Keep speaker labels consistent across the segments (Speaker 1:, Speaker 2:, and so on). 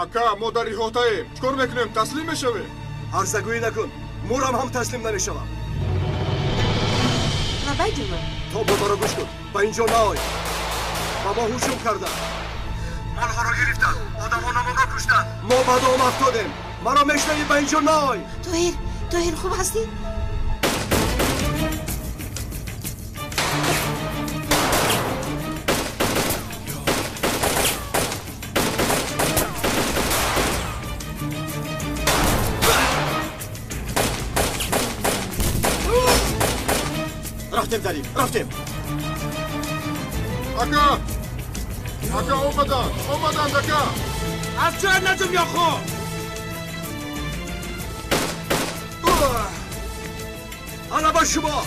Speaker 1: Ака, мо дар иҳотаем. Чӣ кор мекунем? Таслим мешавем?
Speaker 2: Ҳарзагӯӣ накун. Мурам ҳам таслим намешавам.
Speaker 3: Лабай ҷума.
Speaker 2: То бо маро гӯш кун. Ба инҷо наой. Ба мо ҳуҷум карданд. Молҳоро гирифтанд. Одамонамонро куштанд. Мо ба дом афтодем. Маро мешнавӣ, ба инҷо наой.
Speaker 3: Тоҳир, Тоҳир, хуб ҳастӣ?
Speaker 2: Рафтем, Зариф, рафтем.
Speaker 1: Ака! Ака, омаданд! Омаданд, ака!
Speaker 4: Аз ҷоят наҷум, Ёқуб!
Speaker 2: Ана ба шумо!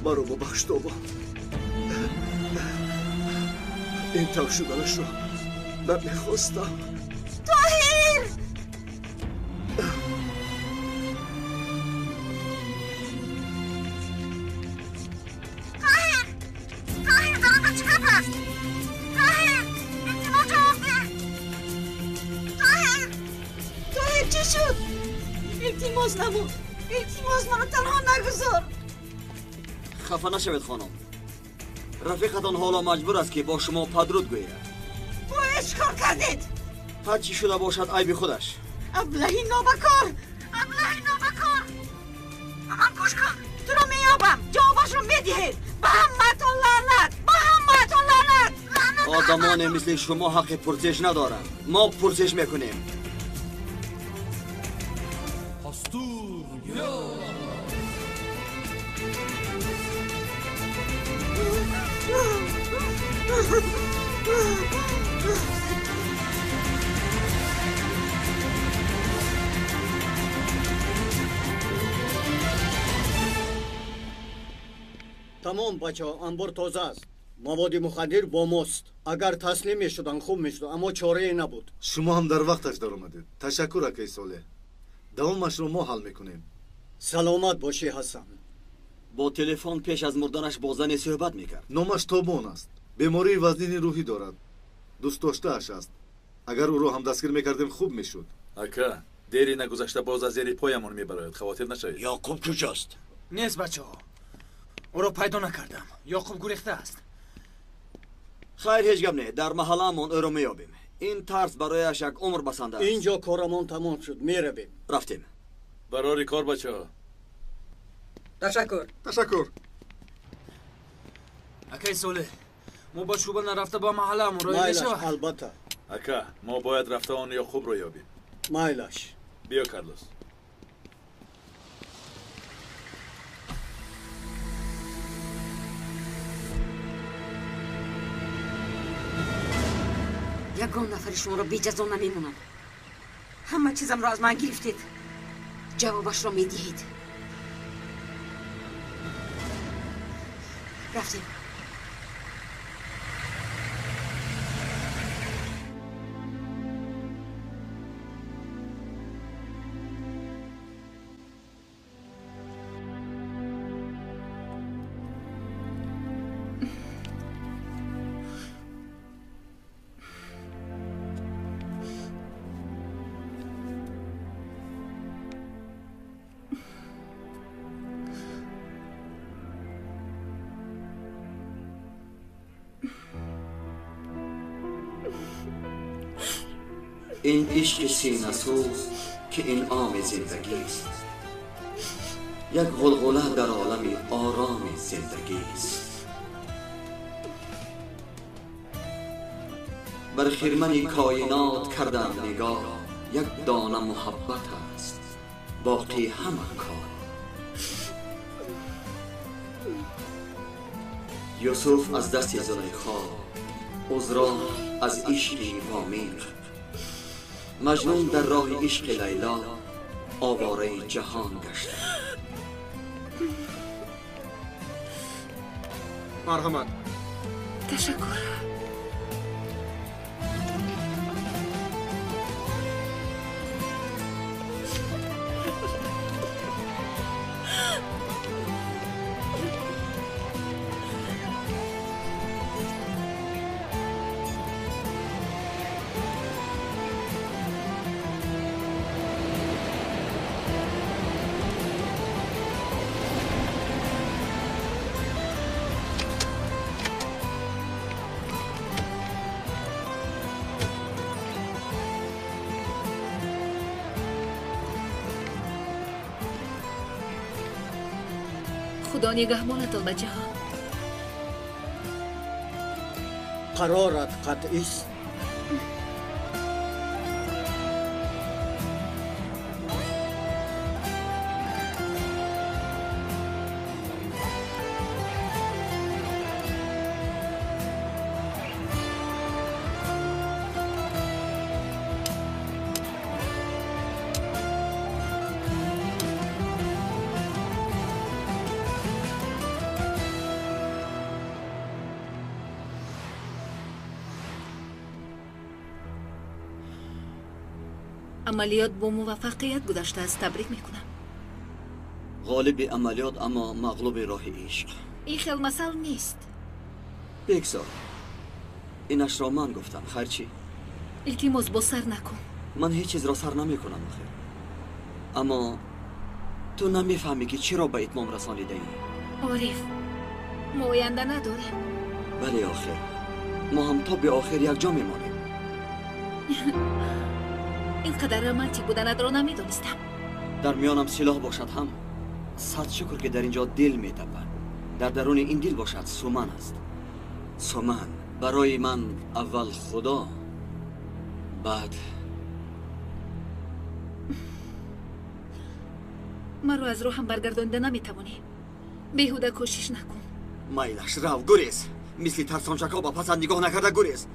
Speaker 2: Маро бубахш, Тобон. Ин тавр шуданашро намехостам.
Speaker 3: Тоҳир! Тоҳир! Тоҳир, дарата чӣ гап аст? Тоҳир! Илтимос, ҷавоб деҳ! Тоҳир! Тоҳир, чӣ шуд? Илтимос, намуд. Илтимос, маро танҳо нагузор.
Speaker 5: Хафа нашавед, хонум. Рафиқатон ҳоло маҷбур аст, ки бо шумо падруд гӯяд.
Speaker 3: Бояд чӣ кор кардед?
Speaker 5: Ҳар чӣ шуда бошад, айби худаш.
Speaker 3: Аблаҳи нобакор! Аблаҳи нобакор! Ба ман гӯш кун! Туро меёбам, ҷавобашро медиҳед! Ба ҳамаатон лаънат! Ба ҳамаатон лаънат!
Speaker 5: Одамоне мисли шумо ҳаққи пурсиш надоранд. Мо пурсиш мекунем.
Speaker 6: Тамом, бачаҳо, анбор тоза аст. Маводи мухаддир бо мост. Агар таслим мешуданд, хуб мешуд, аммо чорае набуд.
Speaker 7: Шумо ҳам дар вақташ даромадед. Ташаккур, акаи Солеҳ. Давомашро мо ҳал мекунем.
Speaker 6: Саломат бошӣ, Ҳасан.
Speaker 5: Бо телефон пеш аз мурданаш бо зане суҳбат мекард.
Speaker 7: Номаш Тобон аст. Бемории вазнини рӯҳӣ дорад. Дӯстдоштааш аст. Агар ӯро ҳам дастгир мекардем, хуб мешуд.
Speaker 8: Ака, дери нагузашта боз аз зери поямон мебарояд. Хавотир нашавед.
Speaker 9: Ёқуб куҷост?
Speaker 4: Нест, бачаҳо. Ӯро пайдо накардам. Ёқуб гурехтааст.
Speaker 5: Хайр, ҳеҷ гап не. Дар маҳаллаамон ӯро меёбем. Ин тарс барояш як умр басанда аст.
Speaker 6: Инҷо корамон тамом шуд, меравем.
Speaker 5: Рафтем.
Speaker 8: Барори кор, бачаҳо.
Speaker 10: Ташаккур.
Speaker 1: Ташаккур.
Speaker 4: Акаи Солеҳ, мо ба шӯъба нарафта ба маҳаллаамон роҳӣ мешавад?
Speaker 6: Албатта.
Speaker 8: Ака, мо бояд рафта он Ёқубро ёбем.
Speaker 6: Майлаш.
Speaker 8: Биё, Карлос.
Speaker 3: Ягон нафари шуморо беҷазо намемонам. Ҳама чизамро аз ман гирифтед. Ҷавобашро медиҳед. Рафтем.
Speaker 5: Ин ишқи синасӯз, ки инъоми зиндагист, як ғулғула дар олами ороми зиндагист. Бар хирмани коинот кардам нигоҳ, як дона муҳаббат аст, боқӣ ҳама кор. Юсуф аз дасти Зулайхо, узро аз ишқи вомиқ, Маҷнун дар роҳи ишқи Лайло овораи ҷаҳон гашта.
Speaker 1: Марҳамат.
Speaker 11: Ташаккур. Худо нигаҳбонатон, бачаҳо.
Speaker 6: Қарорат қатъист.
Speaker 11: Амалиёт бо муваффақият гузаштааст, табрик мекунам.
Speaker 5: Ғолиби амалиёт, аммо мағлуби роҳи ишқ.
Speaker 11: Ин хел масал нест.
Speaker 5: Бигзор, инашро ман гуфтам. Хайр чӣ?
Speaker 11: Илтимос, боз сар накун.
Speaker 5: Ман ҳеҷ чизро сар намекунам охир. Аммо ту намефаҳмӣ, ки чиро ба итмом расонидаӣ.
Speaker 11: Ориф, мо оянда надорем.
Speaker 5: Бале, охир мо ҳам то беохир якҷо мемонем.
Speaker 11: Ин қадар романтик буданатро намедонистам.
Speaker 5: Дар миёнам силоҳ бошад ҳам, сад шукр, ки дар ин ҷо дил метапад. Дар даруни ин дил бошад Суман аст. Суман барои ман аввал Худо, баъд
Speaker 11: Маро аз роҳам баргардонида наметавонӣ. Беҳуда кӯшиш накун.
Speaker 5: Майлаш, рав, гурез. Мисли тарсончакҳо ба пасат нигоҳ накарда гурез.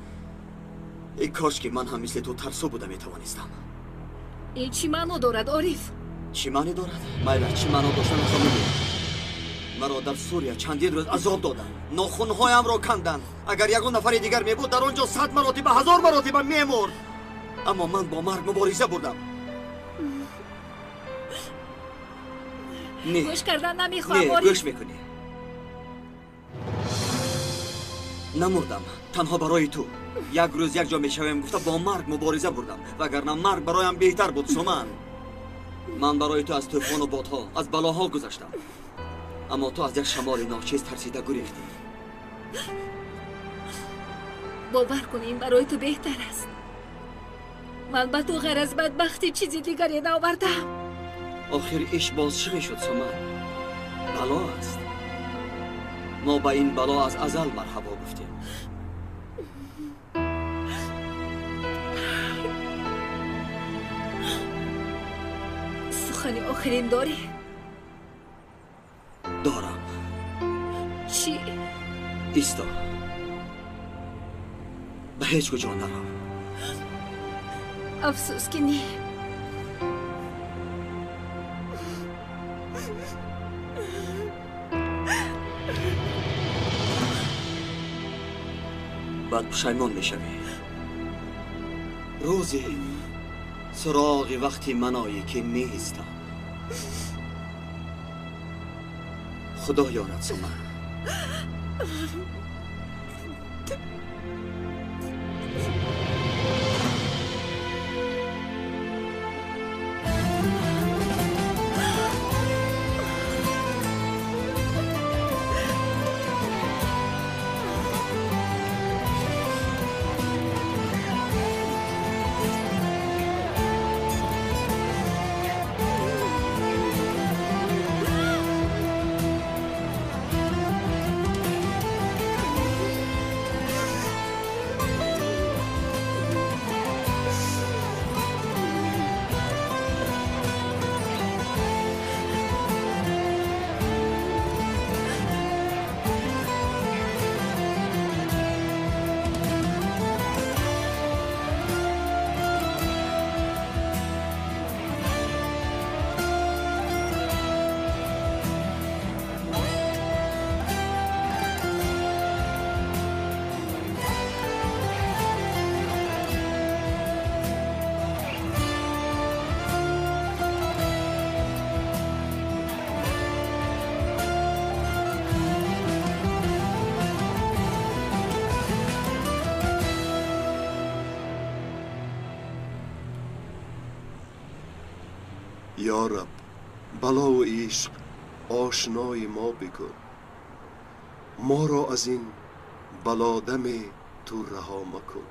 Speaker 5: Эй кош ки ман ҳам мисли ту тарсо буда метавонистам.
Speaker 11: Ин чӣ маъно дорад, Ориф?
Speaker 5: Чӣ маъне дорад? Майлаш, чӣ маъно доштанашро мебинам. Маро дар Сурия чандин рӯз азоб доданд, нохунҳоямро канданд. Агар ягон нафари дигар мебуд, дар он ҷо 100 маротиба, 1000 маротиба мемурд. Аммо ман бо марг мубориза бурдам. Не,
Speaker 11: гӯш кардан намехоҳам.
Speaker 5: Не, гӯш мекунӣ. Намурдам танҳо барои ту. Як рӯз якҷо мешавем гуфта бо марг мубориза бурдам, вагарна марг бароям беҳтар буд. Суман, ман барои ту аз тӯфону бодҳо, аз балоҳо гузаштам, аммо ту аз як шамоли ночиз тарсида гурехтӣ.
Speaker 11: Бовар кун, ин барои ту беҳтар аст. Ман ба ту ғайр аз бадбахтӣ чизи дигаре наовардаам.
Speaker 5: Охир иш боз чӣ мешуд, Суман? Бало аст. Мо ба ин бало аз азал марҳабо гуфтем.
Speaker 11: Сухани охирин дорӣ?
Speaker 5: Дорам.
Speaker 11: Чӣ?
Speaker 5: Исто, ба ҳеҷ куҷо нарав.
Speaker 11: Афсӯс, ки не.
Speaker 5: Баъд пушаймон мешавӣ. Рӯзе суроғи вақти маное, ки нестам. Худо ёрад, Суман.
Speaker 2: Ё Раб, балову ишқ ошнои мо бикун. Моро аз ин балодаме ту раҳо макун.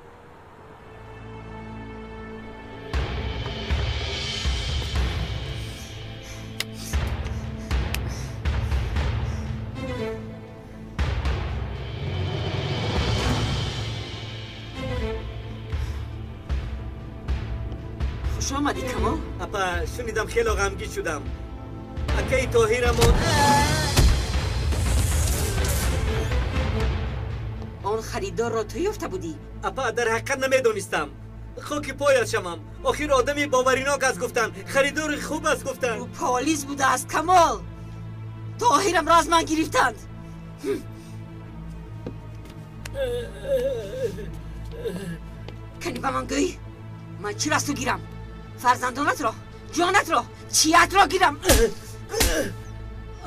Speaker 3: Хуш омадӣ, Камол.
Speaker 9: Апа, шунидам хело ғамгин шудам. Акаи Тоҳирамон.
Speaker 3: Он харидорро ту ёфта будӣ?
Speaker 9: Апа, дар ҳақиқат намедонистам. Хоки поят шавам. Охир одами боваринок аст гуфтанд, харидори хуб аст гуфтанд.
Speaker 3: Ӯ полис будааст, Камол. Тоҳирамро аз ман гирифтанд. Кани ба ман гӯй, ман чиро аз ту гирам? Фарзандонатро, ҷонатро, чиятро гирам?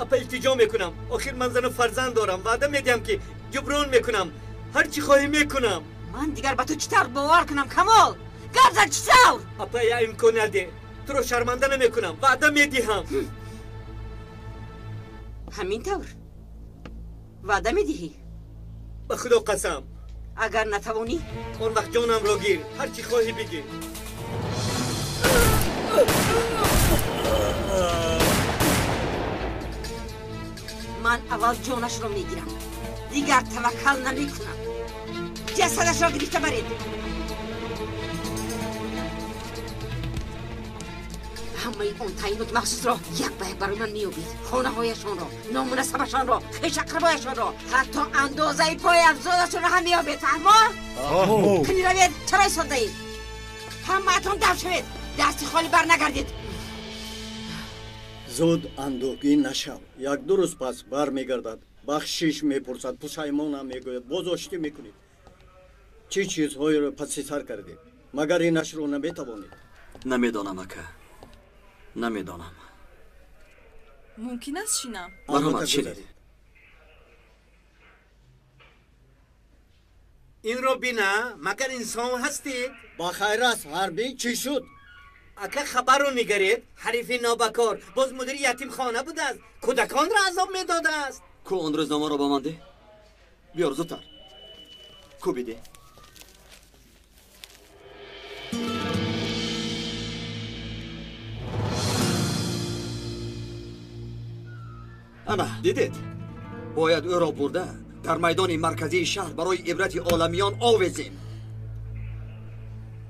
Speaker 9: Апа, илтиҷо мекунам. Охир ман зану фарзанд дорам. Ваъда медиҳам, ки ҷуброн мекунам. Ҳар чӣ хоҳӣ мекунам.
Speaker 3: Ман дигар ба ту чӣ тавр бовар кунам, Камол? Гап зан, чӣ тавр?
Speaker 9: Апа, я имконият деҳ. Туро шарманда намекунам. Ваъда медиҳам.
Speaker 3: Ҳамин тавр ваъда медиҳӣ?
Speaker 9: Ба Худо қасам.
Speaker 3: Агар натавонӣ?
Speaker 9: Он вақт ҷонамро гир. Ҳар чӣ хоҳӣ бигир.
Speaker 3: Ман аввал ҷонашро мегирам. Дигар таваккал намекунам. Ҷасадашро гирифта баред. Ҳамаи он таъиноти махсусро як ба як барои ман меёбед. Хонаҳояшонро, ному насабашонро, хешақрабояшонро, ҳатто андозаи пойафзолашонро ҳам меёбед. Фаҳмо? Кани равед, чаро истодаед? Ҳамаатон дав шавед, дасти холӣ барнагардед.
Speaker 6: Зуд андӯҳгин нашав. Як-ду рӯз пас бармегардад, бахшиш мепурсад, пушаймонам мегӯяд, боз оштӣ мекунед. Чӣ чизҳоеро паси сар кардед? Магар инашро наметавонед?
Speaker 5: Намедонам, ака. Намедонам.
Speaker 12: Мумкин аст шинам?
Speaker 5: Марҳамат, шинед.
Speaker 9: Инро бина, магар инсон ҳастед?
Speaker 6: Ба хайр аст, ҳарбӣ чӣ шуд?
Speaker 9: Ака, хабарро нигаред. Ҳарифи нобакор боз мудири ятимхона будааст. Кӯдаконро азоб медодааст.
Speaker 5: Ку он рӯзномаро ба ман деҳ. Биёр зудтар. Ку бидеҳ. Ана, дидед? Бояд ӯро бурда дар майдони марказии шаҳр барои ибрати оламиён овезем.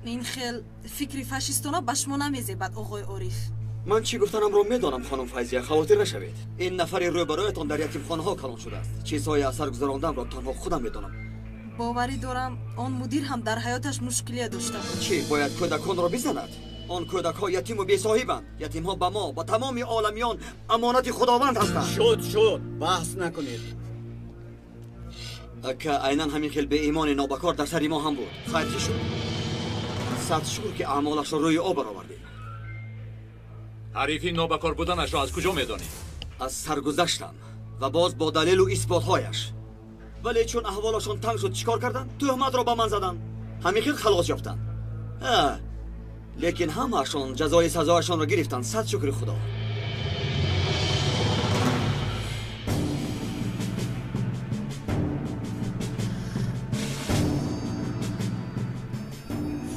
Speaker 12: Ин хел фикри фашистона ба шумо намезебад, оғои Ориф.
Speaker 5: Ман чӣ гуфтанамро медонам, хонум Файзия, хавотир нашавед. Ин нафари рӯбарӯятон дар ятимхонаҳо калон шудааст. Чизҳои аз сар гузарондамро танҳо худам медонам.
Speaker 12: Боварӣ дорам, он мудир ҳам дар ҳаёташ мушкилия дошта буд.
Speaker 5: Чӣ, бояд кӯдаконро бизанад? Он кӯдакҳо ятиму бесоҳибанд. Ятимҳо ба мо, ба тамоми оламиён амонати Худованд ҳастанд.
Speaker 6: Шуд, шуд, баҳс накунед.
Speaker 5: Ака, айнан ҳамин хел беимони нобакор дар сари мо ҳам буд. Хайр, чӣ шуд? Сад шукр, ки аъмолашро рӯи об баровардем.
Speaker 8: Ҳарифи нобакор буданашро аз куҷо медонӣ?
Speaker 5: Аз саргузаштам ва боз бо далелу исботҳояш. Вале чун аҳволашон танг шуд, чӣ кор карданд? Тӯҳматро ба ман заданд. Ҳамин хел халос ёфтанд. Лекин ҳамаашон ҷазои сазояшонро гирифтанд. Сад шукри Худо.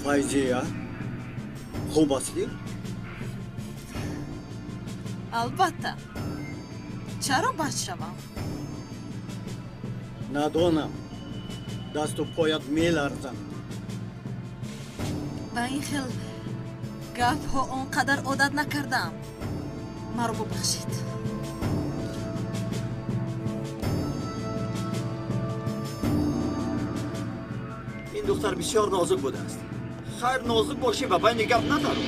Speaker 6: Файзия, хуб ҳастӣ?
Speaker 12: Албатта. Чаро бад шавам?
Speaker 6: Надонам. Дасту поят меларзанд.
Speaker 12: Ба ин хел гапҳо он қадар одат накардаам. Маро бубахшед.
Speaker 5: Ин духтар бисёр нозук будааст. Хайр, нозук бошӣ ва байни гап надару.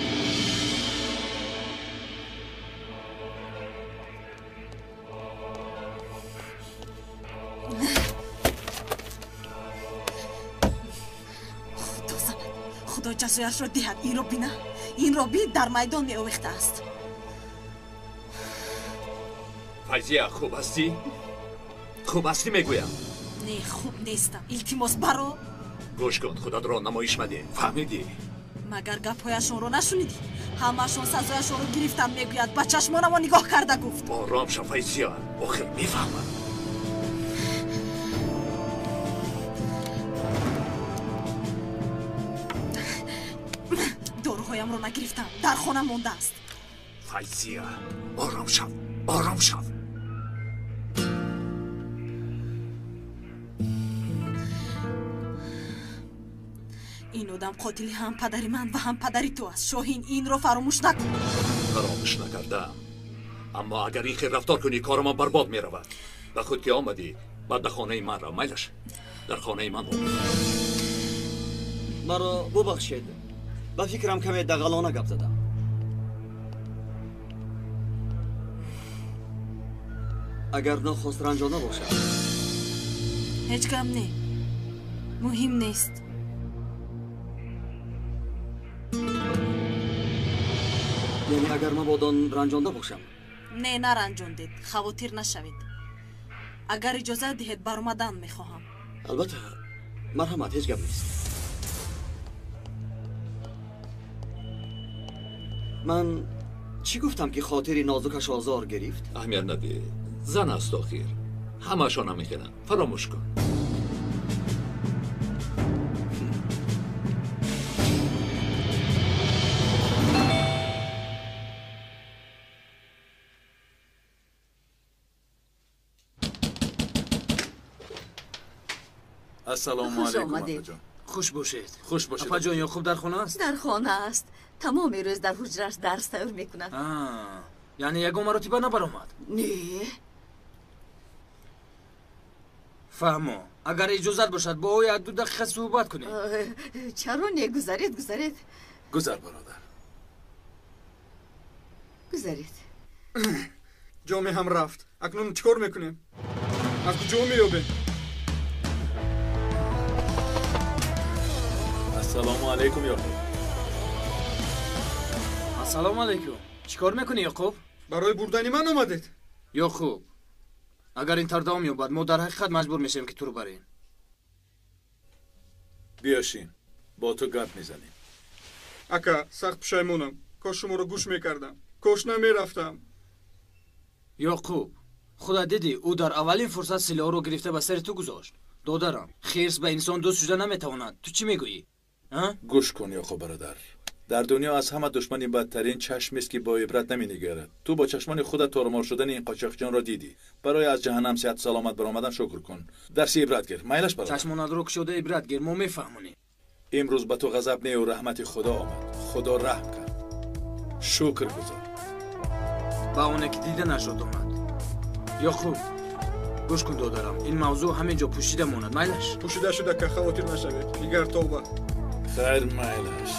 Speaker 12: Худо занад, Худо ҷазояшро диҳад. Инро бина, инро бин, дар майдон меовехтааст.
Speaker 8: Файзия, хуб ҳастӣ? Хуб ҳастӣ, мегӯям.
Speaker 12: Не, хуб нестам. Илтимос, баро.
Speaker 8: Гӯш кун, худатро намоиш мадеҳ. Фаҳмидӣ?
Speaker 12: Магар гапҳояшонро нашунидӣ? Ҳамаашон сазояшонро гирифтанд, мегӯяд. Ба чашмонамо нигоҳ карда гуфт.
Speaker 8: Ором шав, Файзия. Охир мефаҳмам.
Speaker 12: Доруҳоямро нагирифтам. Дар хона мондааст.
Speaker 8: Файзия, ором шав, ором шав.
Speaker 12: Ин одам қотили ҳам падари ман ва ҳам падари ту аст. Шоҳин, инро фаромӯш накун.
Speaker 13: Фаромӯш накардам. Аммо агар ин хел рафтор кунӣ, корамон барбод меравад. Ба худ ки омадӣ, баъд ба хонаи ман рав. Майлаш, дар хонаи ман бо.
Speaker 5: Маро бубахшед. Ба фикрам каме дағалона гап задам. Агар нохост ранҷона бошад.
Speaker 12: Ҳеҷ гап не. Муҳим нест.
Speaker 5: Яъне агар мабодо ранҷонда бошам?
Speaker 12: Не, наранҷондед. Хавотир нашавед. Агар иҷозат диҳед, баромадан мехоҳам.
Speaker 5: Албатта, марҳамат, ҳеҷ гап нест. Ман чӣ гуфтам ки хотири нозукаш озор гирифт?
Speaker 13: Аҳамият надеҳ. Зан аст охир. Ҳамаашон ҳамин хеланд. Фаромӯш кун.
Speaker 8: Ассалому алайкум, апаҷон.
Speaker 4: Хуш бошед.
Speaker 8: Хуш бошед.
Speaker 4: Апаҷон, Ёқуб дар хона аст?
Speaker 14: Дар хона аст. Тамоми рӯз дар ҳуҷраш дарс тайёр мекунад.
Speaker 4: Яъне ягон маротиба набаромад?
Speaker 14: Не.
Speaker 4: Фаҳмо. Агар иҷозат бошад, бо ӯ як ду дақиқа суҳбат кунем.
Speaker 14: Чаро не? Гузаред, гузаред.
Speaker 8: Гузар, бародар.
Speaker 14: Гузаред.
Speaker 1: Ҷоме ҳам рафт. Акнун чӣ кор мекунем? Аз куҷо меёбем?
Speaker 8: Ассалому алайкум, Ёқуб.
Speaker 4: Ассалому алайкум. Чӣ кор мекунӣ, Ёқуб?
Speaker 1: Барои бурдани ман омадед?
Speaker 4: Ёқуб, агар ин тавр давом ёбад, мо дар ҳақиқат маҷбур мешавем ки туро барем.
Speaker 8: Биёшин, бо ту гап мезанем.
Speaker 1: Ака, сахт пушаймонам. Кош шуморо гӯш мекардам. Кош намерафтам.
Speaker 4: Ёқуб, худат дидӣ, ӯ дар аввалин фурсат силоҳро гирифта ба сари ту гузошт. Додарам, хирс ба инсон дӯст шуда наметавонад. Ту чӣ мегӯӣ?
Speaker 8: Гӯш кун, Ёқуб бародар. Дар дунё аз ҳама душмани бадтарин чашмест ки бо ибрат наменигарад. Ту бо чашмони худат торумор шудани ин қочоқчиёнро дидӣ. Барои аз ҷаҳаннам сиҳату саломат баромадан шукр кун. Дарси ибрат гир. Майлаш, бародар.
Speaker 4: Чашмонатро кушода ибрат гир, мо мефаҳмонем.
Speaker 8: Имрӯз ба ту ғазаб нею раҳмати Худо омад. Худо раҳм кард. Шукр гузор.
Speaker 4: Ба оне ки дида нашуд омад. Ёқуб, гӯш кун, додарам, ин мавзӯъ ҳамин ҷо пӯшида монад. Майлаш?
Speaker 1: Пӯшида шуда, ка, хавотир нашавед. Дигар тавба.
Speaker 8: Хайр, майлаш.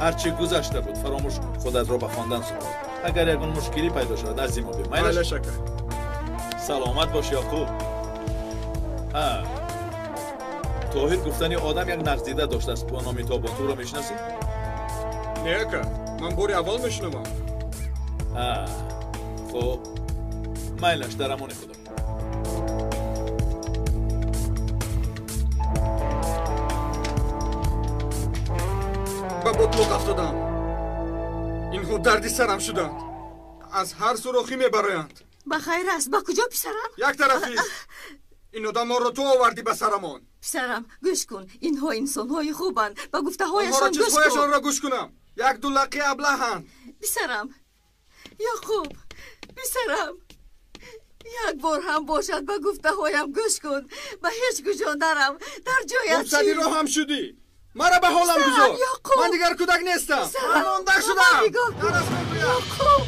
Speaker 8: Ҳарчи гузашта буд, фаромӯш кун. Худатро ба хондан супор. Агар ягон мушкилӣ пайдо шавад, назди мо биё. Майлаш?
Speaker 1: Майлаш, ака.
Speaker 8: Саломат бош, Ёқуб. Ҳа, Тоҳир гуфтани одам як нағздида доштааст бо номи Тобон. Туро мешинасӣ?
Speaker 1: Не, ака, ман бори аввал мешунавам.
Speaker 8: Ҳа, хуб, майлаш, дар амони Худо.
Speaker 1: Ба ботлоқ афтодам. Инҳо дарди сарам шуданд. Аз ҳар сурохӣ мебароянд.
Speaker 14: Ба хайр аст. Ба куҷо, писарам?
Speaker 1: Як тарафист. Ин одамонро ту овардӣ ба сарамон.
Speaker 14: Писарам, гӯш кун. Инҳо инсонҳои хубанд. Ба гуфтаҳояшон гӯш кун.
Speaker 1: Чизҳояшонро гӯш кунам. Як ду лақи аблаҳанд.
Speaker 14: Писарам, Ёқуб, писарам, як бор ҳам бошад ба гуфтаҳоям гӯш кун. Ба ҳеҷ куҷо нарав. Дар ҷоят
Speaker 1: хуб сари роҳам шудӣ. Мара ба ҳолам гузор. Ман дигар кӯдак нестам. Ман мондак шудам.
Speaker 14: Ёқуб.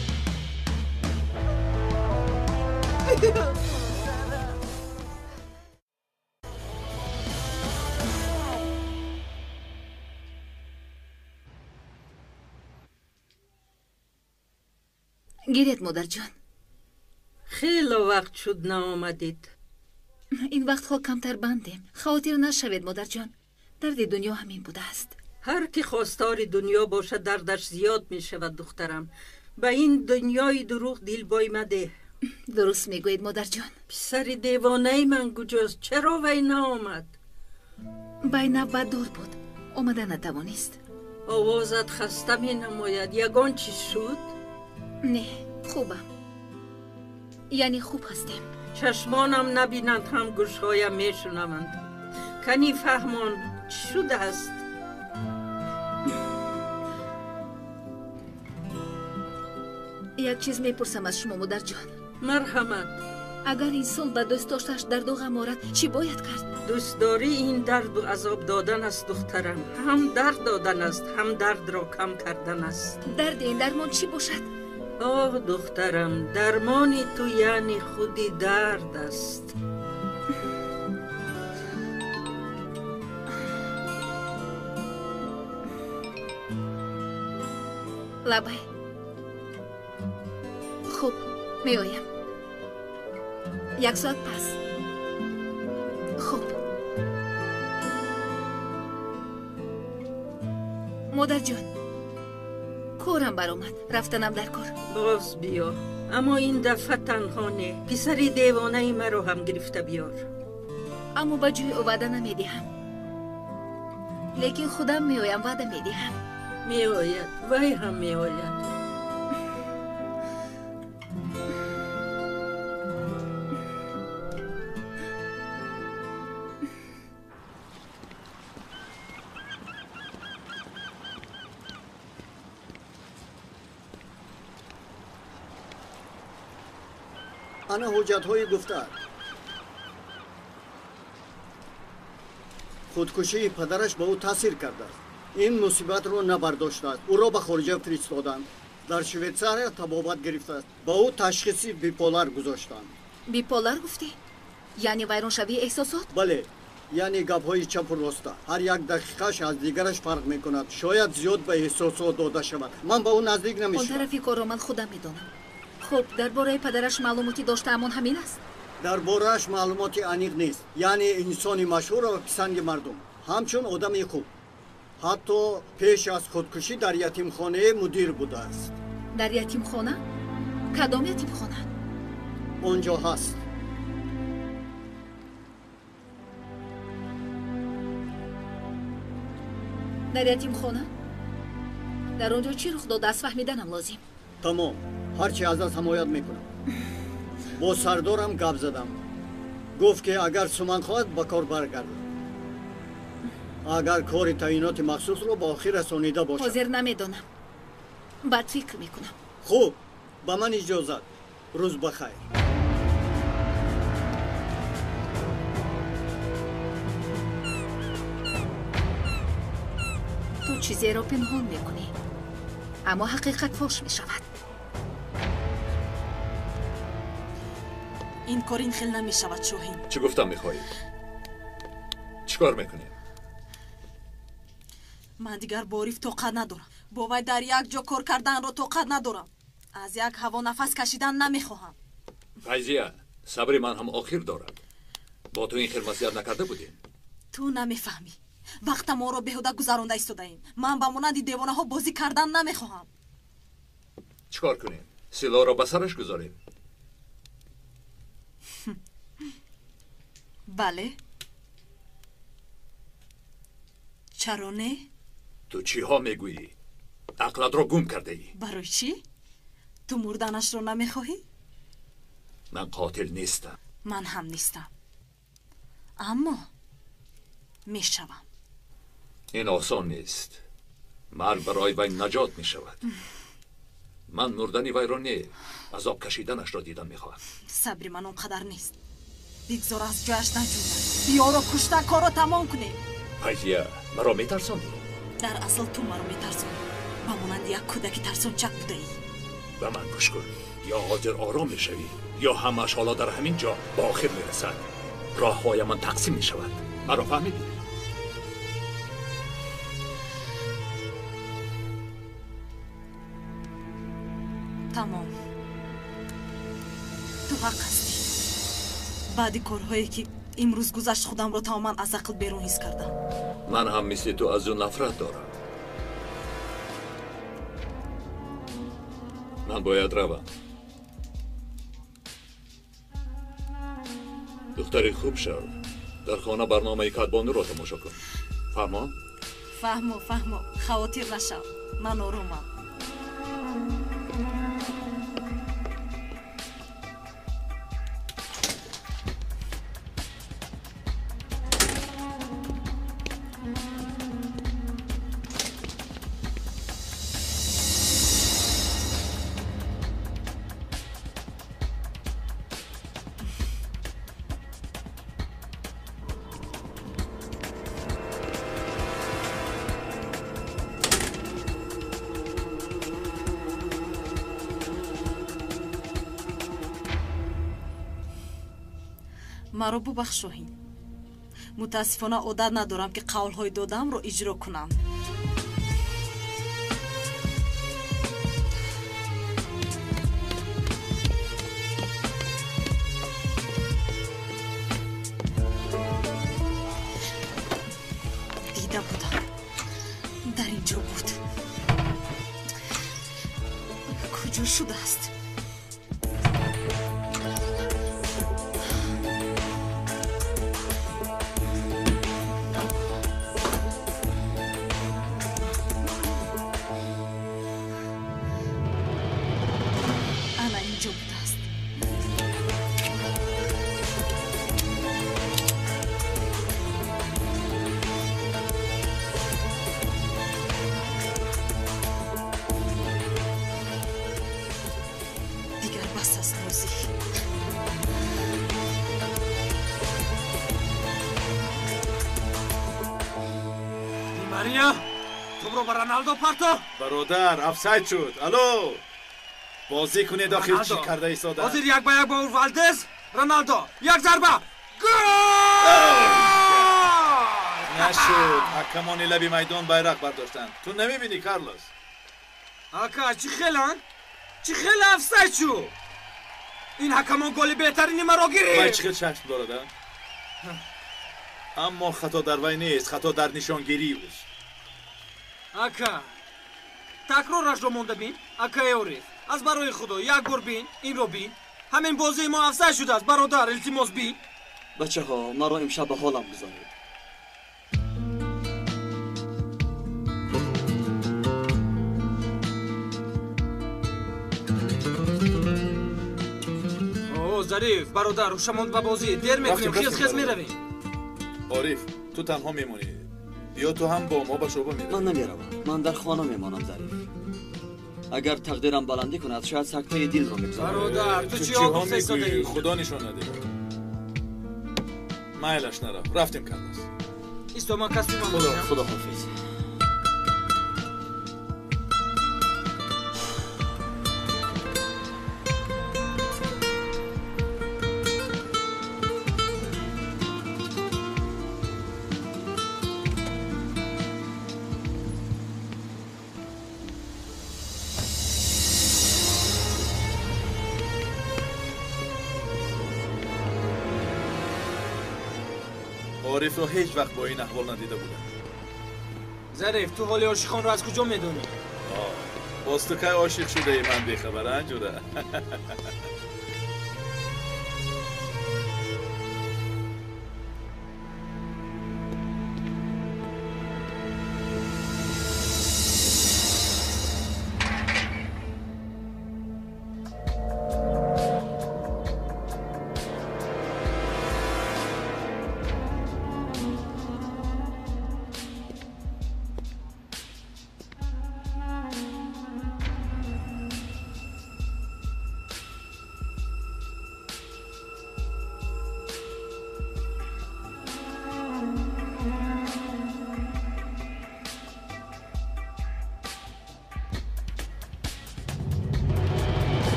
Speaker 11: Гиред, модарҷон.
Speaker 15: Хело вақт шуд наомадед.
Speaker 11: Ин вақтҳо камтар бандем. Хавотир нашавед, модарҷон. Дарди дунё ҳамин будааст.
Speaker 15: Ҳар ки хостори дунё бошад, дардаш зиёд мешавад, духтарам. Ба ин дунёи дурӯғ дилбой мадеҳ.
Speaker 11: Дуруст мегӯед, модарҷон.
Speaker 15: Писари девонаи ман куҷост? Чаро вай наомад?
Speaker 11: Вай навбат дур буд, омада натавонист.
Speaker 15: Овозат хаста менамояд. Ягон чиз шуд?
Speaker 11: Не, хубам. Яъне хуб ҳастем.
Speaker 15: Чашмонам набинанд, ҳам гӯшҳоям мешунаванд. Кани фаҳмон, чӣ шудааст?
Speaker 11: Як чиз мепурсам аз шумо, модарҷон.
Speaker 15: Марҳамат.
Speaker 11: Агар инсон ба дӯст дошташ дарду ғам орад, чӣ бояд кард?
Speaker 15: Дӯстдорӣ ин дарду азоб додан аст, духтарам. Ҳам дард додан аст, ҳам дардро кам кардан аст.
Speaker 11: Дарди ин дармон чӣ бошад?
Speaker 15: Оҳ, духтарам, дармони ту яъне худи дард аст.
Speaker 11: Лабай. Хуб, меоям. Як соат пас. Хуб. Модарҷон, корам баромад, рафтанам дар кор.
Speaker 15: Боз биё, аммо ин дафъа танҳо не. Писари девонаи маро ҳам гирифта биёр.
Speaker 11: Аммо ба ҷои ӯ ваъда намедиҳам. Лекин худам меоям, ваъда медиҳам.
Speaker 15: Меояд, вай ҳам меояд.
Speaker 6: Ана ҳуҷҷатҳои гуфтаат. Худкушии падараш ба ӯ таъсир кардааст. Ин мусибатро набардоштааст. Ӯро ба хориҷа фиристоданд. Дар Швейтсария табобат гирифтааст. Ба ӯ ташхиси биполар гузоштанд.
Speaker 11: Биполар гуфтӣ? Яъне вайроншавии эҳсосот?
Speaker 6: Бале, яъне гапҳои чапу роста. Ҳар як дақиқааш аз дигараш фарқ мекунад. Шояд зиёд ба эҳсосот дода шавад. Ман ба ӯ наздик намешавам.
Speaker 11: Он тарафи корро ман худам медонам. Хуб, дар бораи падараш маълумотӣ доштаамон ҳамин аст?
Speaker 6: Дар борааш маълумоти аниқ нест. Яъне инсони машҳур ва писанди мардум. Ҳамчун одами хуб. Ҳатто пеш аз худкушӣ дар ятимхонае мудир будааст.
Speaker 11: Дар ятимхона? Кадом ятимхона?
Speaker 6: Он ҷо ҳаст.
Speaker 11: Дар ятимхона? Дар он ҷо чӣ рух додааст, фаҳмиданам лозим.
Speaker 6: Тамом. Ҳарчи аз даст ҳамоят мекунам. Бо сардорам гап задам. Гуфт ки агар Суман хоҳад ба кор баргардад. Агар кори таъиноти махсусро ба охир расонида бошад.
Speaker 11: Ҳозир намедонам. Баъд фикр мекунам.
Speaker 6: Хуб, ба ман иҷозат. Рӯз ба хайр.
Speaker 11: Ту чизеро пинҳон мекунӣ, аммо ҳақиқат фош мешавад.
Speaker 12: Ин кор ин хел намешавад, Шоҳин.
Speaker 13: Чӣ гуфтам мехоҳӣ? Чӣ кор мекунӣ?
Speaker 12: Ман дигар бо Ориф тоқат надорам. Бо вай дар як ҷо кор карданро тоқат надорам. Аз як ҳаво нафас кашидан намехоҳам.
Speaker 13: Файзия, сабри ман ҳам охир дорад. Бо ту ин хел маслиҳат накарда будем.
Speaker 12: Ту намефаҳмӣ. Вақта моро беҳуда гузаронда истодаем. Ман ба монанди девонаҳо бозӣ кардан намехоҳам.
Speaker 13: Чӣ кор кунем? Силоҳро ба сараш гузорем?
Speaker 12: Бале. Чаро не?
Speaker 13: Ту чиҳо мегӯӣ? Ақлатро гум кардаӣ.
Speaker 12: Барои чӣ? Ту мурданашро намехоҳӣ?
Speaker 13: Ман қотил нестам.
Speaker 12: Ман ҳам нестам. Аммо мешавам.
Speaker 13: Ин осон нест. Марг барои вай наҷот мешавад. Ман мурдани вайро не, азоб кашиданашро дидан мехоҳам.
Speaker 12: Сабри ман он қадар нест. Бигзор аз ҷояш наҷунбад. Биёро кушта корро тамом кунем.
Speaker 13: Файзия, маро метарсонӣ?
Speaker 12: Дар асл ту маро метарсонӣ. Ба монанди як кӯдаки тарсончак будаӣ.
Speaker 13: Ба ман гӯш кун. Ё ҳозир ором мешавӣ, ё ҳамааш ҳоло дар ҳамин ҷо ба охир мерасад. Роҳҳоямон тақсим мешавад. Маро фаҳмидӣ?
Speaker 12: Тамом. Ту ҳақ ҳастӣ. Баъди корҳое ки имрӯз гузашт, худамро тамоман аз ақл берун ҳис кардам.
Speaker 13: Ман ҳам мисли ту аз ӯ нафрат дорам. Ман бояд равам. Духтари хуб шав. Дар хона барномаи кадбонуро тамошо кун. Фаҳмо?
Speaker 12: Фаҳмо, фаҳмо. Хавотир нашав. Ман оромам. Маро бубахш, Шоҳин. Мутаассифона одат надорам, ки қавлҳои додаамро иҷро кунам. Дида будам, дар ин ҷо буд. Куҷо шудааст? Ана ин ҷо будааст. Дигар бас аст бозӣ.
Speaker 1: Ди Мария, тӯбро ба Роналдо парто.
Speaker 8: Бародар, офсайд шуд. Алло, бозӣ кунед, охир чӣ
Speaker 1: Роналдо.
Speaker 8: карда истода?
Speaker 1: Ҳозир як ба як бо Валдес. Роналдо, як зарба. Гол!
Speaker 8: Нашуд. Ҳакамони лаби майдон байрақ бардоштанд. Ту намебинӣ, Карлос?
Speaker 1: Ака, чӣ хелан? Чӣ хел офсайд шуд? Ин ҳакамон голи беҳтарини маро
Speaker 8: Вай
Speaker 1: гирифт.
Speaker 8: чӣ хел чашм дорад, а? Аммо хато дар вай нест, хато дар нишонгирии ӯст.
Speaker 1: Ака, такрорашро монда бин. Акаи Ориф, аз барои Худо як бор бин, инро бин. Ҳамин бозии мо офсайд шудааст, бародар, илтимос бин.
Speaker 5: Бачаҳо, маро имшаб ба ҳолам гузоред.
Speaker 1: О, Зариф, бародар, ҳушамонд ба бозӣ. Дер мекунем,
Speaker 8: Рафтем,
Speaker 1: хез
Speaker 8: рафтем,
Speaker 1: хез
Speaker 8: бародар.
Speaker 1: меравем.
Speaker 8: Ориф, ту танҳо мемонӣ. Биё, ту ҳам бо мо ба шӯъба меравӣ.
Speaker 5: Ман намеравам, ман дар хона мемонам, Зариф. Агар тақдирам баландӣ кунад, шояд сактаи дилро мегузорам.
Speaker 1: Бародар, ту
Speaker 8: Ту
Speaker 1: чӣ
Speaker 8: чиҳо
Speaker 1: гуфта
Speaker 8: мегӯӣ?
Speaker 1: истодаӣ?
Speaker 8: Худо нишон надиҳад. Майлаш, нарафт. Рафтем, Карлос.
Speaker 1: Исто, ман костюмам
Speaker 5: Худо
Speaker 1: мекунам.
Speaker 5: Худо ҳофиз.
Speaker 8: Орифро ҳеҷ вақт бо ин аҳвол надида будам.
Speaker 1: Зариф, ту ҳоли ошиқонро аз куҷо медонӣ?
Speaker 8: Боз ту кай ошиқ шудаи, ман бехабар, анҷура?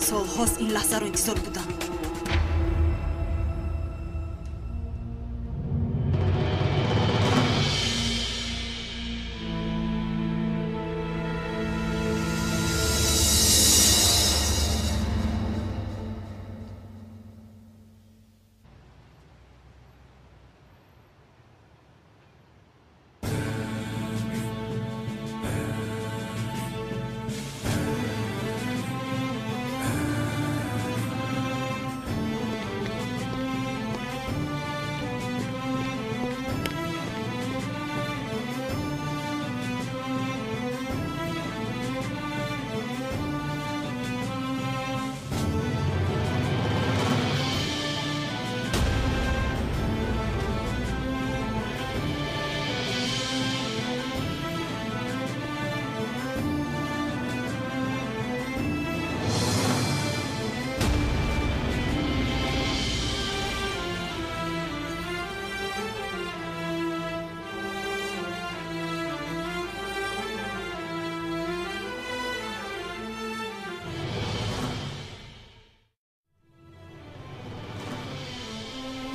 Speaker 12: Солҳост ин лаҳзаро интизор будам.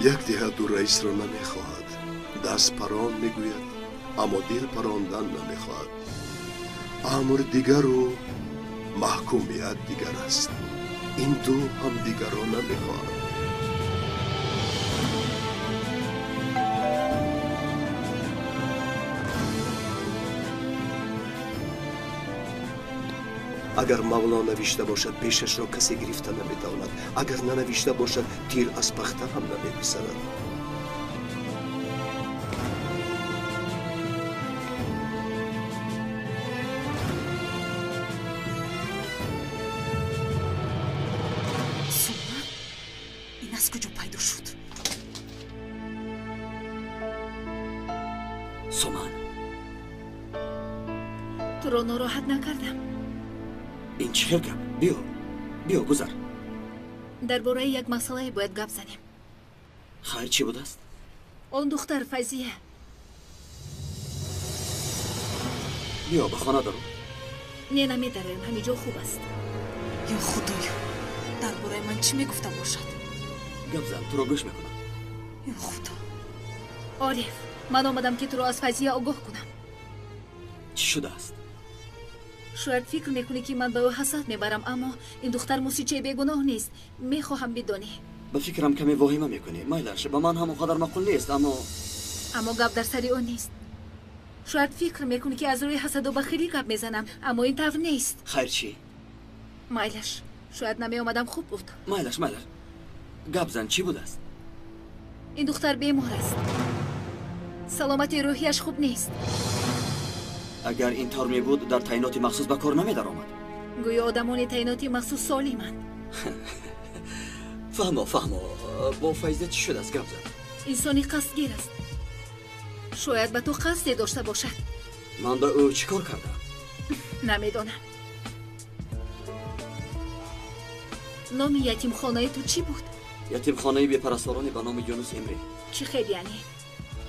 Speaker 2: Як диҳад ӯ раисро намехоҳад. Даст парон мегӯяд, аммо дил парондан намехоҳад. Амр дигару маҳкумият дигар аст. Ин ду ҳамдигарро намехоҳанд. Агар Мавло навишта бошад, пешашро касе гирифта наметавонад. Агар нанавишта бошад, тир аз пахта ҳам намегузарад.
Speaker 12: Суман? Ин аз куҷо пайдо шуд?
Speaker 5: Суман,
Speaker 11: туро нороҳат накардам.
Speaker 5: Ин чӣ хел гап? Биё, биё, гузар.
Speaker 11: Дар бораи як масъалае бояд гап занем.
Speaker 5: Хайр, чӣ будааст?
Speaker 11: Он духтар Файзия.
Speaker 5: Биё, ба хона даро.
Speaker 11: Не, намедароем, ҳамин ҷо хуб аст.
Speaker 12: Ё Худоё, дар бораи ман чӣ мегуфта бошад?
Speaker 5: Гап зан, туро гӯш мекунам.
Speaker 12: Ё Худо.
Speaker 11: Ориф, ман омадам ки туро аз Файзия огоҳ кунам.
Speaker 5: Чӣ шудааст?
Speaker 11: Шояд фикр мекунӣ ки ман ба ӯ ҳасад мебарам, аммо ин духтар мусичаи бегуноҳ нест. Мехоҳам бидонӣ.
Speaker 5: Ба фикрам каме воҳима мекунӣ. Майлаш, ба ман ҳам он қадар маъқул нест, аммо
Speaker 11: Аммо гап дар сари ӯ нест. Шояд фикр мекунӣ ки аз рӯи ҳасаду бахилӣ гап мезанам, аммо ин тавр нест.
Speaker 5: Хайр, чӣ?
Speaker 11: Майлаш, шояд намеомадам хуб буд.
Speaker 5: Майлаш, майлаш, гап зан, чӣ будааст?
Speaker 11: Ин духтар бемор аст. Саломати рӯҳияш хуб нест.
Speaker 5: Агар ин тавр мебуд, дар таъиноти махсус ба кор намедаромад.
Speaker 11: Гӯё одамони таъиноти махсус солиманд.
Speaker 5: Фаҳмо, фаҳмо, бо Файза чӣ шудааст? Гап зан.
Speaker 11: Инсони қасдгир аст. Шояд ба ту қасде дошта бошад.
Speaker 5: Ман ба ӯ чӣ кор кардам?
Speaker 11: Намедонам. Номи ятимхонаи ту чӣ буд?
Speaker 5: Ятимхонаи бепарасторони ба номи Юнус Эмре.
Speaker 11: Чӣ хел яъне?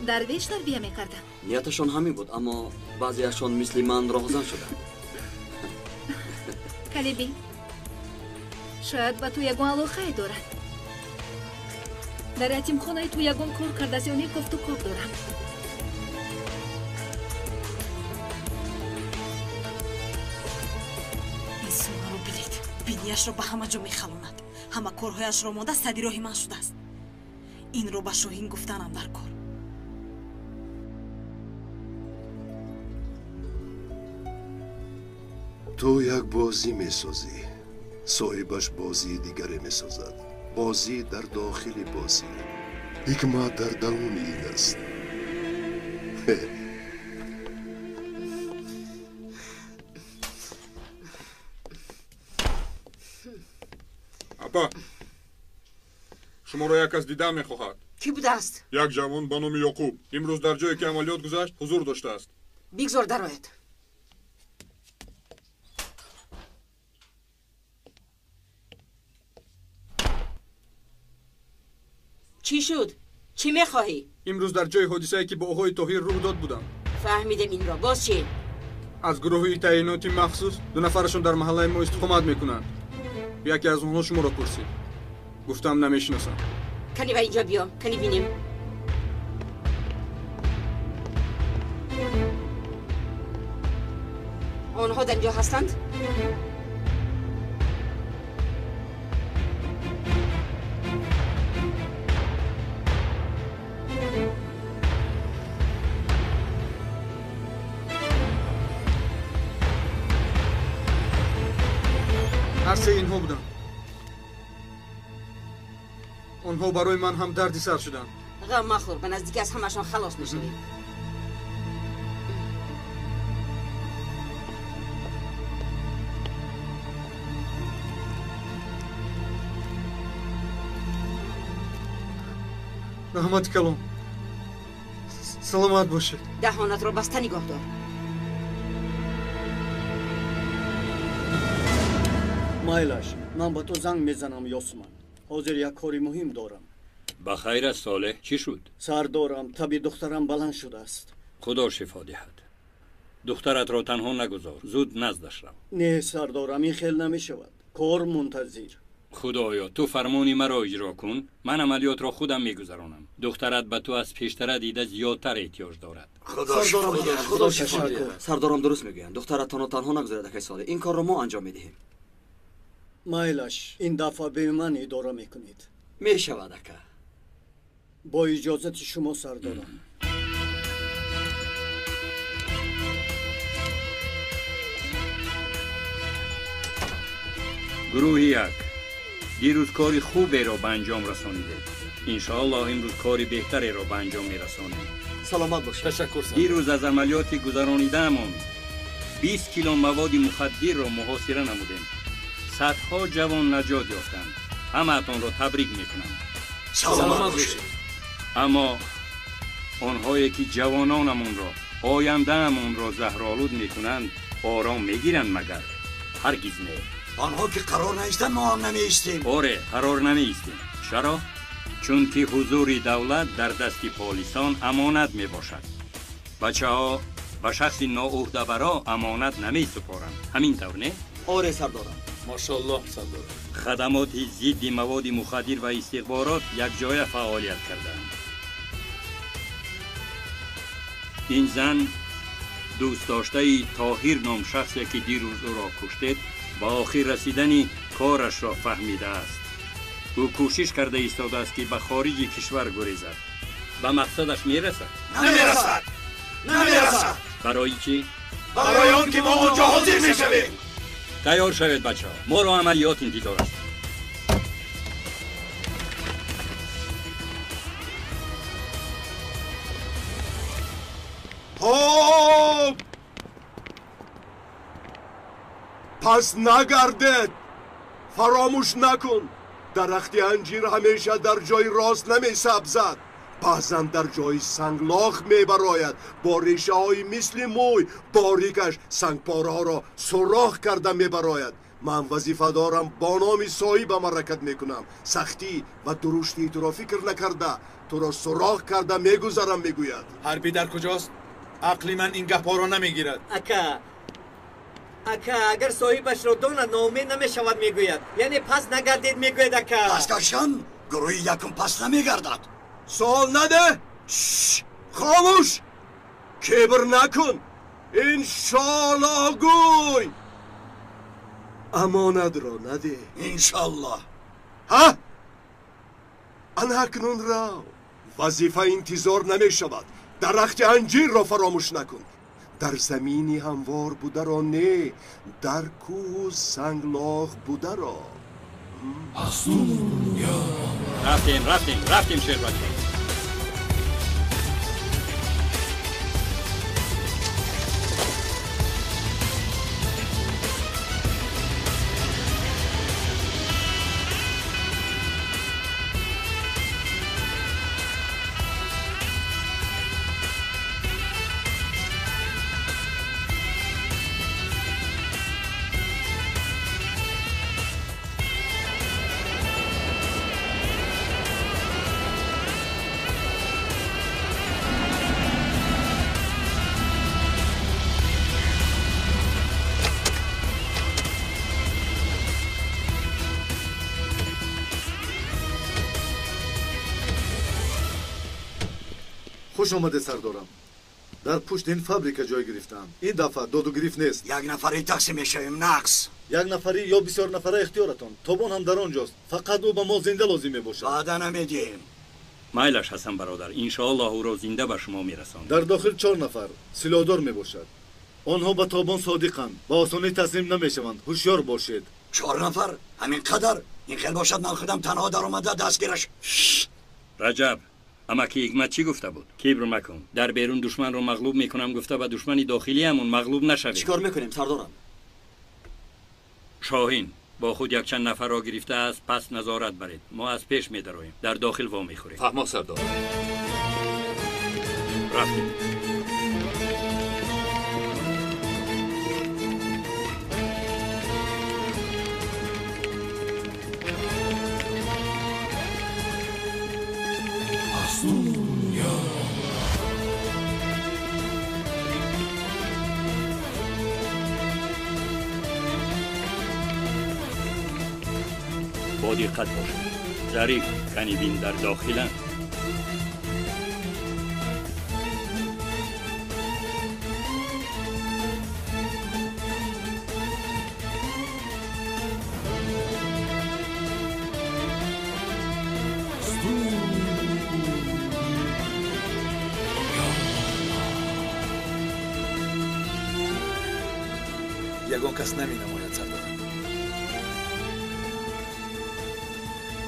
Speaker 11: Дарвеш тарбия мекарданд?
Speaker 5: Нияташон ҳамин буд, аммо баъзеашон мисли ман роҳзан шуданд.
Speaker 11: Калиби, шояд ба ту ягон алоқае дорад. Дар ятимхонаи ту ягон кор кардааст ё не, кофту кор дорам.
Speaker 12: Ин сумаро билед, бинияшро ба ҳама ҷо мехалонад. Ҳама корҳояшро монда сади роҳи ман шудааст. Инро ба Шоҳин гуфтанам дар кор.
Speaker 2: Ту як бозӣ месозӣ, соҳибаш бозии дигаре месозад. Бозӣ дар дохили бозӣ. Ҳикмат дар даруни ин аст.
Speaker 16: Апа, шуморо як кас дидан мехоҳад.
Speaker 3: Кӣ будааст?
Speaker 16: Як ҷавон ба номи Ёқуб. Имрӯз дар ҷое ки амалиёт гузашт ҳузур доштааст.
Speaker 3: Бигзор дарояд. Чӣ шуд? Чӣ мехоҳӣ?
Speaker 16: Имрӯз дар ҷои ҳодисае ки бо оғои Тоҳир рӯй дод будам.
Speaker 3: Фаҳмидем инро. Боз чӣ?
Speaker 16: Аз гурӯҳи таъиноти махсус ду нафарашон дар маҳаллаи мо истиқомат мекунанд. Яке аз онҳо шуморо пурсид. Гуфтам намешиносам.
Speaker 3: Кани ба инҷо биё, кани бинем. Онҳо дар инҷо ҳастанд?
Speaker 16: Ҳар се инҳо буданд. Онҳо барои ман ҳам дарди сар шуданд.
Speaker 3: Ғам махӯр, ба наздикӣ аз ҳамашон халос мешавем.
Speaker 16: Раҳмати калом, саломат бошед.
Speaker 3: Даҳонатро баста нигоҳ дор.
Speaker 6: Майлаш, ман ба ту занг мезанам, Ёсман. Ҳозир як кори муҳим дорам.
Speaker 13: Ба хайр аст, Солеҳ, чӣ шуд?
Speaker 6: Сардорам, таби духтарам баланд шудааст.
Speaker 13: Худо шифо диҳад. Духтаратро танҳо нагузор, зуд наздаш рав.
Speaker 6: Не, сардорам, ин хел намешавад. Кор мунтазир.
Speaker 17: Худоё, ту фармони маро иҷро кун, ман амалиётро худам мегузаронам. Духтарат ба ту аз пештара дида зиёдтар эҳтиёҷ дорад.
Speaker 5: Худо шифо диҳад. Сардорам дуруст мегӯянд. Духтаратонро танҳо нагузоред, акай Солеҳ. Ин корро мо анҷом медиҳем.
Speaker 6: Майлаш, ин дафъа бе ман идора мекунед.
Speaker 5: Мешавад, ака.
Speaker 6: Бо иҷозати шумо, сардорам.
Speaker 17: Гурӯҳи як, дирӯз кори хуберо ба анҷом расонидед. Иншоаллоҳ имрӯз кори беҳтареро ба анҷом мерасонем.
Speaker 5: Саломат бошед.
Speaker 8: Ташаккур.
Speaker 17: Дирӯз аз амалиёти гузаронидаамон 20 кило маводи мухаддирро муҳосира намудем. Садҳо ҷавон наҷот ёфтанд. Ҳамаатонро табрик мекунам.
Speaker 13: Саломат бошед.
Speaker 17: Аммо онҳое ки ҷавононамонро, ояндаамонро заҳролуд мекунанд, ором мегиранд магар? Ҳаргиз не.
Speaker 13: Онҳо ки қарор наистанд, мо ҳам намеистем.
Speaker 17: Оре, қарор намеистем. Чаро? Чунки ҳузури давлат дар дасти полисон амонат мебошад. Бачаҳо ба шахси ноуҳдабаро амонат намесупоранд. Ҳамин тавр, не?
Speaker 5: Оре, сардорам.
Speaker 8: Машааллоҳ, сардорам.
Speaker 17: Хадамоти зидди маводи мухаддир ва истихборот якҷоя фаъолият карданд. Ин зан дӯстдоштаи Тоҳир ном шахсе ки дирӯз ӯро куштед, ба охир расидани корашро фаҳмидааст. Ӯ кӯшиш карда истодааст ки ба хориҷи кишвар гурезад. Ба мақсадаш мерасад?
Speaker 13: Намерасад! Намерасад!
Speaker 17: Барои чӣ?
Speaker 13: Барои он ки мо он ҷо ҳозир мешавем.
Speaker 17: Тайёр шавед, бачаҳо. Моро амалиёт интизор аст.
Speaker 2: Хоб! Пас нагардед! Фаромӯш накун! Дарахти анҷир ҳамеша дар ҷои рост намесабзад. Баъзан дар ҷои санглох мебарояд. Бо решаҳои мисли мӯй борикаш сангпораҳоро сурох карда мебарояд. Ман вазифа дорам, бо номи соҳибам ҳаракат мекунам. Сахтӣ ва дуруштии туро фикр накарда, туро сурох карда мегузарам, мегӯяд.
Speaker 8: Ҳарбӣ дар куҷост? Ақли ман ин гапҳоро намегирад.
Speaker 9: Ака, ака, агар соҳибашро донад, ноумед намешавад, мегӯяд. Яъне пас нагардед, мегӯяд, ака.
Speaker 13: Пас гаштан гурӯҳи якум пас намегардад.
Speaker 2: Суол наде. Хомӯш, кибр накун. Иншоаллоҳ гӯй. Амонатро наде.
Speaker 13: Иншоаллоҳ.
Speaker 2: Ҳа, ана акнун рав. Вазифа интизор намешавад. Дарахти анҷирро фаромӯш накун. Дар замини ҳамвор бударо не, дар кӯҳу санглох бударо.
Speaker 17: Рафтем, рафтем, рафтем, шербача.
Speaker 7: Хуш омадед, сардорам. Дар пушти ин фабрика ҷой гирифтаам. Ин дафъа доду гирифт нест.
Speaker 13: Як нафари тақсим мешавем, нақс.
Speaker 7: Як нафарӣ ё бисёр нафара ихтиёратон. Тобон ҳам дар он ҷост. Фақат ӯ ба мо зинда лозим мебошад.
Speaker 13: Ваъда намедиҳем.
Speaker 17: Майлаш, Ҳасан бародар, иншоаллоҳ ӯро зинда ба шумо мерасонем.
Speaker 7: Дар дохил 4 нафар силоҳдор мебошад. Онҳо ба Тобон содиқанд, ба осонӣ таслим намешаванд. Ҳушёр бошед.
Speaker 13: 4 нафар? Ҳамин қадар? Ин хел бошад, ман худам танҳо даромада дастгираш.
Speaker 17: Раҷаб, амаки Ҳикмат чӣ гуфта буд? Кибр макун. Дар берун душманро мағлуб мекунам гуфта, ба душмани дохилиамон мағлуб нашавем.
Speaker 5: Чӣ кор мекунем, сардорам?
Speaker 17: Шоҳин бо худ якчанд нафарро гирифта аст, пас назорат баред. Мо аз пеш медароем, дар дохил во мехӯрем.
Speaker 13: Фаҳмо, сардор.
Speaker 17: Рафтем. Бо диққат бошед. Зариф, канибин дар дохиланд.
Speaker 8: Ягон кас наменамояд, сардорам.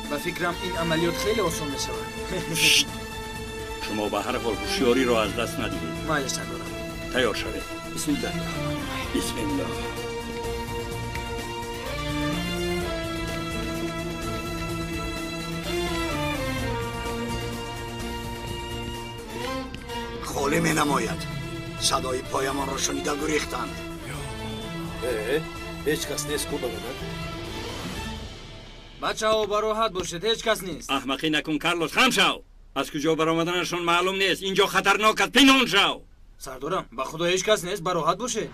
Speaker 1: Ба фикрам, ин амалиёт хеле осон мешавад.
Speaker 17: Шумо ба ҳар ҳол ҳушёриро аз даст надиҳед.
Speaker 1: Майли, сардорам.
Speaker 17: Тайёр шавед.
Speaker 1: Бисмиллаҳ.
Speaker 17: Бисмиллаҳ.
Speaker 18: Холӣ менамояд. Садои поямонро шунида гурехтанд.
Speaker 8: Ҳеҷ кас нест ку, бародар?
Speaker 1: Бачаҳо, бароҳат бошед, ҳеҷ кас нест.
Speaker 17: Аҳмақӣ накун, Карлос, хам шав. Аз куҷо баромаданашон маълум нест. Инҷо хатарнок аст, пинҳон шав.
Speaker 1: Сардорам, ба худо ҳеҷ кас нест, бароҳат бошед.